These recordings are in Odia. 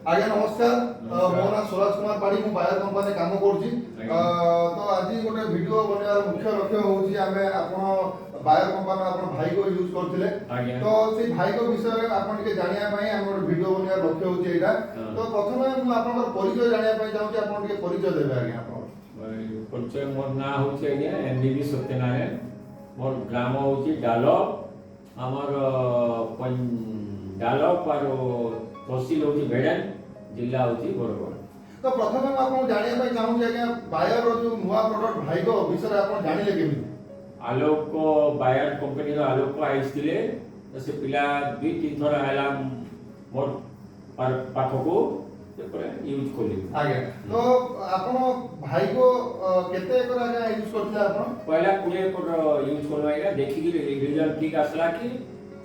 ଆଜ୍ଞା, ନମସ୍କାର। ମୋ ନାଁ ସୁରଜ କୁମାର ପାଢ଼ୀ। ମୁଁ ବାୟର କମ୍ପାନୀରେ କାମ କରୁଛି। ତ ଆଜି ଗୋଟେ ଭିଡ଼ିଓ ବନେଇବାର ମୁଖ୍ୟ ଲକ୍ଷ୍ୟ ହେଉଛି, ଆମେ ଆପଣ ବାୟର କମ୍ପାନୀ ଆପଣ ଭାଇଗୋ ୟୁଜ୍ କରୁଥିଲେ। ତ ସେଇ ଭାଇଗୋ ବିଷୟରେ ଆପଣ ଟିକେ ଜାଣିବା ପାଇଁ ଆମେ ଗୋଟେ ଭିଡ଼ିଓ ବନେଇବାର ଲକ୍ଷ୍ୟ ହେଉଛି ଏଇଟା। ତ ପ୍ରଥମେ ମୁଁ ଆପଣଙ୍କର ପରିଚୟ ଜାଣିବା ପାଇଁ ଚାହୁଁଛି। ଆପଣ ଟିକେ ପରିଚୟ ଦେବେ ଆଜ୍ଞା ଆପଣ। ପରିଚୟ, ମୋର ନାଁ ହେଉଛି ଆଜ୍ଞା ଏମ୍ ବି ସତ୍ୟନାରାୟଣ। ମୋର ଗ୍ରାମ ହେଉଛି ଡାଲ, ଆମର ଡାଲପ ଆରୁ ତହସିଲ ହେଉଛି ଭେଡ଼େନ, ଜିଲ୍ଲା ହେଉଛି ବରଗଡ଼। ତ ପ୍ରଥମେ ମୁଁ ଆପଣଙ୍କୁ ଜାଣିବା ପାଇଁ ଚାହୁଁଛି ଆଜ୍ଞା, ବାୟରର ଯୋଉ ନୂଆ ପ୍ରଡକ୍ଟ ଭାଇଗୋ ବିଷୟରେ ଆପଣ ଜାଣିଲେ କେମିତି? ଆଲୋକ, ବାୟର କମ୍ପାନୀର ଆଲୋକ ଆସିଥିଲେ। ତ ସେ ପିଲା ଦୁଇ ତିନି ଥର ଆଇଲା ମୋର ପାଖକୁ, ସେ ପୁରା ୟୁଜ୍ କଲି। ଆଜ୍ଞା, ତ ଆପଣ ଭାଇଗୋ କେତେ ଏକର ଆଜ୍ଞା ୟୁଜ୍ କରିଥିଲେ ଆପଣ? ପହିଲା 20 ଏକର ୟୁଜ୍ କଲୁ ଆଜ୍ଞା। ଦେଖିକି ରେଜଲ୍ଟ ଠିକ୍ ଆସିଲା କି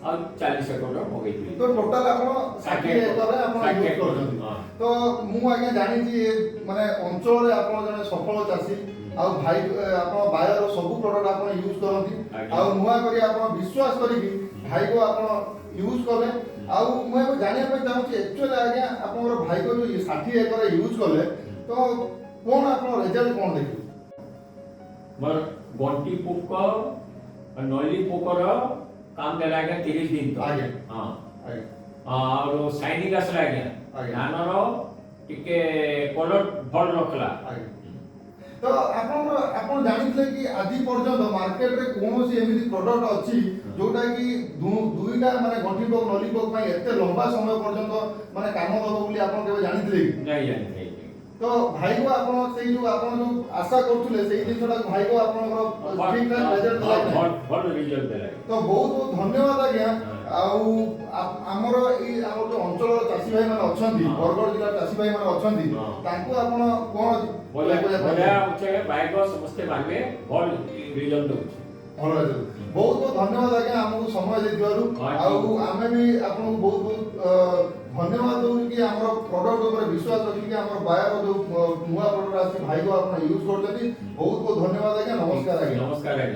ଆଉ 40 ଏକର ମଗେଇଥିଲି। ତ ଟୋଟାଲ ଆପଣ 60 ଏକରରେ ଆପଣ 60 ୟୁଜ୍ କରୁଛନ୍ତି। ହଁ। ତ ମୁଁ ଆଜ୍ଞା ଜାଣିଛି, ଏ ମାନେ ଅଞ୍ଚଳରେ ଆପଣ ଜଣେ ସଫଳ ଚାଷୀ ଆଉ ଭାଇ ଆପଣ ବାୟର ସବୁ ପ୍ରଡକ୍ଟ ଆପଣ ୟୁଜ୍ କରନ୍ତି। ଆଉ ନୂଆ କରି ଆପଣ ବିଶ୍ୱାସ କରିକି ଭାଇଗୋ ଆପଣ ୟୁଜ୍ କଲେ। ଆଉ ମୁଁ ଏବେ ଜାଣିବା ପାଇଁ ଚାହୁଁଛି, ଆକ୍ଚୁଆଲି ଆଜ୍ଞା, ଆପଣଙ୍କର ଭାଇଗୋ ଯୋଉ 60 ଏକର ୟୁଜ୍ କଲେ, ତ କ'ଣ ଆପଣ ରେଜଲ୍ଟ କ'ଣ ଦେଖିଲେ? ମୋର ଗଣ୍ଟି ପୋକ, ନଲି ପୋକର କାମ ଦେଲା ଆଜ୍ଞା 30 ଦିନ ତ। ଆଉ ସାଇନିଂ ଆସିଲା ଆଜ୍ଞା। ଧାନର ଟିକେ କଲର ଭଲ ରଖିଲା। ଆଜ୍ଞା, ତ ଆପଣଙ୍କର ଆପଣ ଜାଣିଥିଲେ କି ଆଜି ପର୍ଯ୍ୟନ୍ତ ମାର୍କେଟରେ କୌଣସି ଏମିତି ପ୍ରଡକ୍ଟ ଅଛି, ଯୋଉଟା କି ଦୁଇଟା ମାନେ ଗଣ୍ଠି ପୋକ, ନଲି ପୋକ ପାଇଁ ଏତେ ଲମ୍ବା ସମୟ ପର୍ଯ୍ୟନ୍ତ ମାନେ କାମ ଦବ ବୋଲି ଆପଣ କେବେ ଜାଣିଥିଲେ କି? ନାଇଁ, ଜାଣିଥିଲି। ତ ଭାଇଗୋ ଆପଣ ସେଇ ଯୋଉ ଆପଣ ଯୋଉ ଆଶା କରୁଥିଲେ, ସେଇ ଜିନିଷଟା ଭାଇଗୋ ଆପଣଙ୍କର ଠିକ ଠାକ ରେଜଲ୍ଟ ଦେଲା କି ନାହିଁ? ଭଲ ଭଲ ରିଜଲ୍ଟ ଦେଲା। ତ ବହୁତ ବହୁତ ଧନ୍ୟବାଦ ଆଜ୍ଞା। ଆଉ ଆମର ଏଇ ଆମର ଯୋଉ ଅଞ୍ଚଳର ଚାଷୀ ଭାଇ ମାନେ ଅଛନ୍ତି, ବରଗଡ଼ ଜିଲ୍ଲାର ଚାଷୀ ଭାଇ ମାନେ ଅଛନ୍ତି, ତାଙ୍କୁ ଆପଣ କଣ ବଢିଆ। କହିବା ପାଇଁ ବଢିଆ ଅଛି ଆଜ୍ଞା। ଭାଇଗୋ ସମସ୍ତେ ମାନିବେ, ଭଲ ରିଜଲ୍ଟ ଦଉଛି। ଭଲ ରେଜଲ୍ଟ। ବହୁତ ବହୁତ ଧନ୍ୟବାଦ ଆଜ୍ଞା ଆମକୁ ସମୟ ଦେଇଥିବାରୁ। ଆଉ ଆମେ ବି ଆପଣଙ୍କୁ ବହୁତ ବହୁତ ଧନ୍ୟବାଦ ଦଉଛୁ କି ଆମର ପ୍ରଡକ୍ଟ ଉପରେ ବିଶ୍ୱାସ ରଖିକି ଆମର ବାୟର ଯୋଉ ନୂଆ ପ୍ରଡକ୍ଟ ଆସିଛି ଭାଇଗୋ ଆପଣ ୟୁଜ୍ କରୁଛନ୍ତି। ବହୁତ ବହୁତ ଧନ୍ୟବାଦ ଆଜ୍ଞା। ନମସ୍କାର ଆଜ୍ଞା। ନମସ୍କାର ଆଜ୍ଞା।